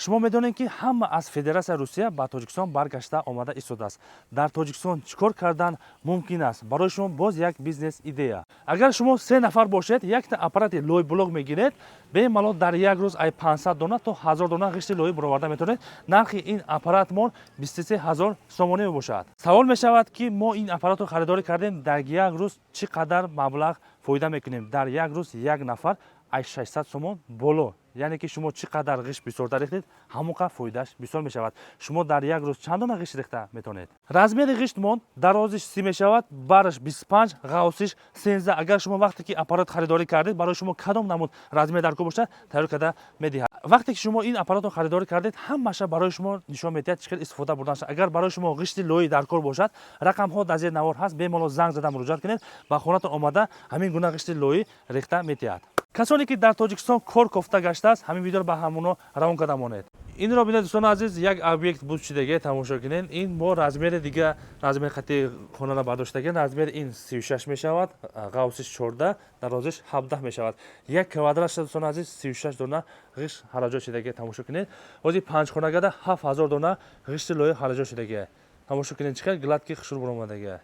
Шумо медонед, ки ҳама аз Федератсияи Русия ба Тоҷикистон баргашта омада истодааст. Дар Тоҷикистон чӣ кор кардан мумкин аст? Барои шумо боз як бизнес идея. Агар шумо се нафар бошед, якта аппарати лойблок мегиред, бемалол дар як рӯз ай 500 дона то 1000 дона ғишти лоӣ бароварда метавонед. Нархи ин аппаратмон 23 ҳазор сомонӣ мебошад. Савол мешавад, ки мо ин аппаратро харидорӣ кардем, дар як рӯз чӣ қадар маблағ фоида мекунем? Дар як рӯз як нафар ай 600 сомон боло, яъне ки шумо чӣ қадар ғишт бисёртар рехтед, ҳамон қадр фоидааш бисёр мешавад. Шумо дар як рӯз чанд дона ғишт рехта метавонед? Размери ғиштмон дарозиш 30 мешавад, бараш 25, ғавсиш 13. Агар шумо вақте ки аппарат харидорӣ кардед, барои шумо кадом намуд размер дар кор бошад, тайёр карда медиҳад. Вақте ки шумо ин аппаратро харидорӣ кардед, ҳамаша барои шумо нишон медиҳад, чӣ хел истифода бурдан. Агар барои шумо ғишти лоӣ дар кор бошад, рақамҳо дар зери навор ҳаст, бемалол занг зада муроҷиат кунед, ба хонатон омада ҳамин гуна ғишти лоӣ рехта медиҳад. Касоне ки дар Тоҷикистон кор кофта гаштааст, ҳамин видеоро ба ҳамоно равон карда монед. Инро бинед, дӯстони азиз, як объект буд шидаге, тамошо кунед. Ин мо размери дига, размери хати хонаро бардоштаге. Размери ин 36 мешавад, ғавсиш 14, дарозиш 17 мешавад. Як квадрат шуда, дӯстони азиз, 36 дона ғишт хараҷот шидаге, тамошо кунед. Ҳозир панҷхонагада 7000 дона ғишти лоӣ хараҷот шидаге. Тамошо кунед, чӣ хел гладкий, хушрӯ баромадаге.